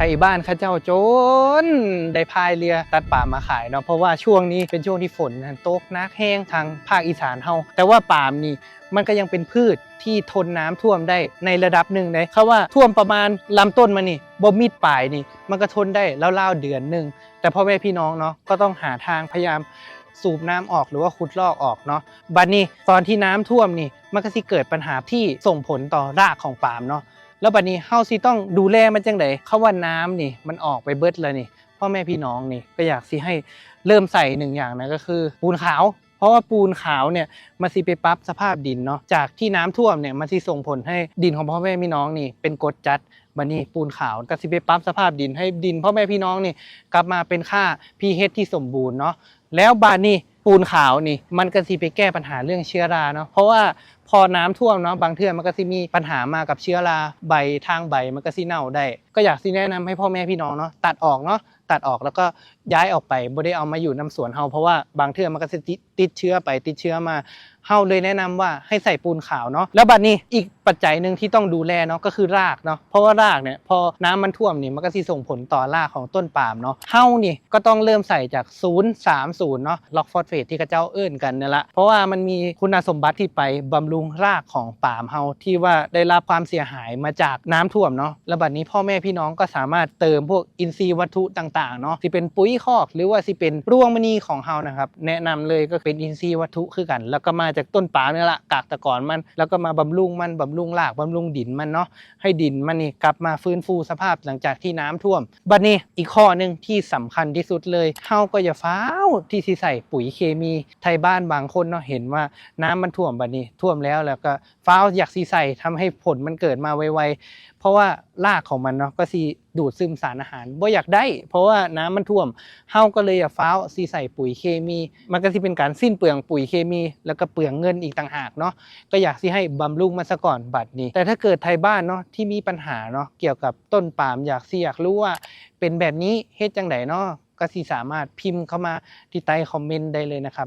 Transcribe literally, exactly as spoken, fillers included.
ไทบ้านเขาเจ้าจนได้พายเรือตัดปาล์มมาขายเนาะ เพราะว่าช่วงนี้เป็นช่วงที่ฝนนะตกหนักแฮงทางภาคอีสานเฮา แต่ว่าปาล์มนี่มันก็ยังเป็นพืชที่ทนน้ำท่วมได้ในระดับหนึ่งเลย เขาว่าท่วมประมาณลำต้นมานี่บ่มิดปลายนี่ มันก็ทนได้ราวๆเดือนหนึ่ง แต่พ่อแม่พี่น้องเนาะก็ต้องหาทางพยายามสูบน้ำออกหรือว่าขุดลอกออกเนาะ บัดนี้ตอนที่น้ำท่วมนี่มันก็สิเกิดปัญหาที่ส่งผลต่อรากของปาล์มเนาะ แล้วบัดนี้เฮาสิต้องดูแลมันจังได๋ คำว่าน้ำนี่มันออกไปเบิดแล้วนี่ พ่อแม่พี่น้องนี่ก็อยากสิให้เริ่มใส่หนึ่งอย่างนะ ก็คือปูนขาว เพราะว่าปูนขาวเนี่ยมันสิไปปรับสภาพดินเนาะ จากที่น้ำท่วมเนี่ยมันสิส่งผลให้ดินของพ่อแม่พี่น้องนี่เป็นกรดจัด บัดนี้ปูนขาวก็สิไปปรับสภาพดินให้ดินพ่อแม่พี่น้องนี่กลับมาเป็นค่า พีเอช ที่สมบูรณ์เนาะ แล้วบัดนี้ปูนขาวนี่มันก็สิไปแก้ปัญหาเรื่องเชื้อราเนาะ เพราะว่าพอน้ำท่วมเนาะ บางเทื่อมันก็สิมีปัญหามากับเชื้อรา ใบ ทางใบมันก็สิเน่าได้ ก็อยากสิแนะนำให้พ่อแม่พี่น้องเนาะตัดออกเนาะ ตัดออกแล้วก็ย้ายออกไป บ่ได้เอามาอยู่นำสวนเฮา เพราะว่าบางเทื่อมันก็สิติดติดเชื้อไปติดเชื้อมา เฮาเลยแนะนำว่าให้ใส่ปูนขาวเนาะ แล้วบัดนี้อีกปัจจัยหนึ่งที่ต้องดูแลเนาะก็คือรากเนาะ เพราะว่ารากเนี่ยพอน้ำมันท่วมนี่มันก็สิส่งผลต่อรากของต้นปาล์มเนาะ เฮานี่ก็ต้องเริ่มใส่จากศูนย์สามศูนย์เนาะ rock phosphate ที่เขาเจ้าเอิ้นกันนั่นละ เพราะว่ามันมีคุณสมบัติที่ไปบำรุงรากของปาล์มเฮาที่ว่าได้รับความเสียหายมาจากน้ำท่วมเนาะ แล้วบัดนี้พ่อแม่พี่น้องก็สามารถเติมพวกอินทรีย์วัตถุต่างๆเนาะ สิเป็นปุ๋ยคอกหรือว่าสิเป็นรวงมณีของเฮานะครับ แนะนำเลยก็เป็นอินทรีย์วัตถุคือกัน แล้วก็มาจากต้นปาล์มนี่ละ กากตะกอนมัน แล้วก็มาบำรุงมัน บำรุงราก บำรุงดินมันเนาะ ให้ดินมันนี่กลับมาฟื้นฟูสภาพหลังจากที่น้ำท่วม บัดนี้อีกข้อหนึ่งที่สำคัญที่สุดเลย เฮาก็อย่าฟ้าวที่สิใส่ปุ๋ยเคมี ไทบ้านบางคนเนาะ เห็นว่าน้ำมันท่วมบัดนี้ ท่วมแล้ว แล้วก็ฟ้าวอยากสิใส่ ทำให้ผลมันเกิดมาไวๆ เพราะว่ารากของมันเนาะก็สิดูดซึมสารอาหาร บ่อยากได้ เพราะว่าน้ำมันท่วม เฮาก็เลยอย่าฟ้าวสิใส่ปุ๋ยเคมี มันก็สิเป็นการสิ้นเปลืองปุ๋ยเคมี แล้วก็เปลืองเงินอีกต่างหากเนาะ ก็อยากสิให้บำรุงมันซะก่อนบัดนี้ แต่ถ้าเกิดไทบ้านเนาะที่มีปัญหาเนาะเกี่ยวกับต้นปาล์ม อยากสิอยากรู้ว่าเป็นแบบนี้เฮ็ดจังได๋เนาะ ก็สิสามารถพิมพ์เข้ามาที่ใต้คอมเมนต์ได้เลยนะครับ